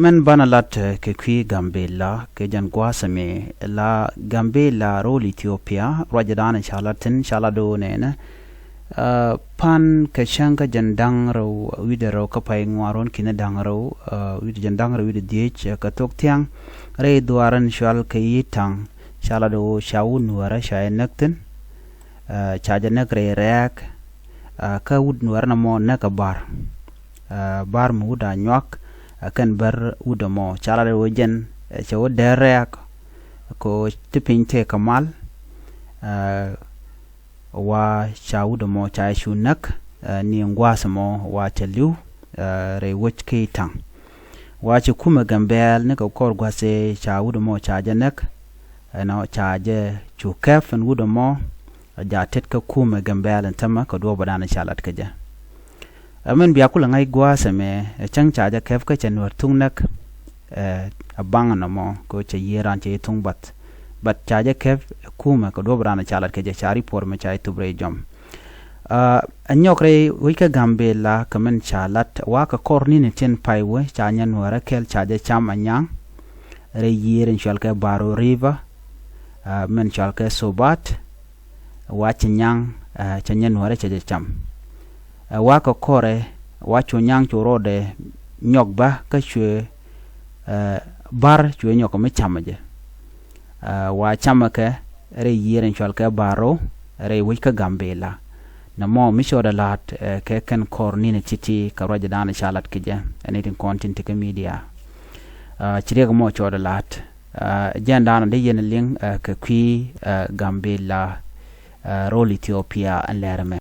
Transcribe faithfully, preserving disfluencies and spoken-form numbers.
Min banɛ lat kɛ kui̱ Gambila kɛ jɛn gua̱a̱th ɛmɛ la Gambila rol Ethiopia, ruacdan ca lat thi̱n, ca lat do̱o̱ nɛnɛ. Pan kɛ cäŋ kä jɛn da̱ŋ rɛw wi̱cdɛ rɛw kä pay ŋuan ruɔ̱n ki̱ni da̱ŋ rɛw wi̱cdɛ jɛn da̱ŋ rɛw wi̱cdɛ dhiec kɛ thok thia̱ŋ, rɛy dhuaar in cɔal kɛ Itaŋ, ca lat do̱o̱ ca wut Nuäärä ca jɛ näk thi̱n. Ca jɛ näk rɛy rɛ̈ɛ̈k. Kä wut Nuäärä nɔmɔ näk ɛ Bär. Bär mi wut Anyuak, kɛn Bär wut ɛmɔ ca lat ɛ wä jɛn cɛ wä dee rɛ̈ɛ̈k. Kɛ ɣöö ti piny tëë kɛ mal. Wa ca wut ɛmɔ ca cu näk ni gua̱a̱th ɛmɔ wa cɛ li̱w rɛy wec kä Itaŋ. Wa ci kumɛ Gambɛɛl ni kɛ kɔr gua̱a̱th ëë ca wut ɛmɔ ca jɛ näk. Ɛnɔ ca jɛ cu kɛp ɛn wut ɛmɔ. Ja tet kä kumɛ Gambɛɛl ɛn tämɛ kɛ duɔ̱ɔ̱p ɛ dan ca lat kä jɛ. Ɛ min bia kulɛ ŋa̱c gua̱a̱th ɛmɛ ɛ cäŋ ca jɛ kɛp kä cɛ Nuäär thuŋ näk. Ɛ baŋ nɔmɔ kɛ cɛ yiëë ran cɛ yi thuŋ bath. But ca jɛ kɛp ɛ kumɛ kɛ duɔ̱ɔ̱p ɛ dan ca lat kä jɛ, ca ripuɔr mɛ ca yi thup rɛy jɔm. Ɛ nyɔk rɛy wec kä Gambila kɛ min ca lat wa kɛ kɔr ni̱ni tin pay wee ca nyɛ Nuäärä kɛl ca jɛ cam ɛ nyaŋ. Rɛy yiëër in cɔal kɛ Baro River, min cɔal kɛ Sobat. Wa ci nyaŋ cɛ nyɛ Nuäärä cɛ jɛ cam. Wa kɛ kɔrɛ wa cu nyaŋ cu rɔɔdɛ nyɔk bä kä cuɛ Bär cuɛ nyɔk mi camɛ jɛ. Wa camɛ kɛ rɛy yiëër in cɔal kɛ Baro rɛy wec kä Gambila. Nɔmɔ mi cɔɔdɛ la̱a̱t kɛ kɛn kɔr ni̱ni ti̱ti̱ kɛ ruacdan ca lat kɛ jɛ ɛn itin kɔn tin ti kä media. Ci riɛk mɔ cɔɔdɛ la̱a̱t. Jɛn dan dee yɛn liŋ kɛ kui̱ Gambila rol Ethiopia ɛn lɛr ɛmɛ.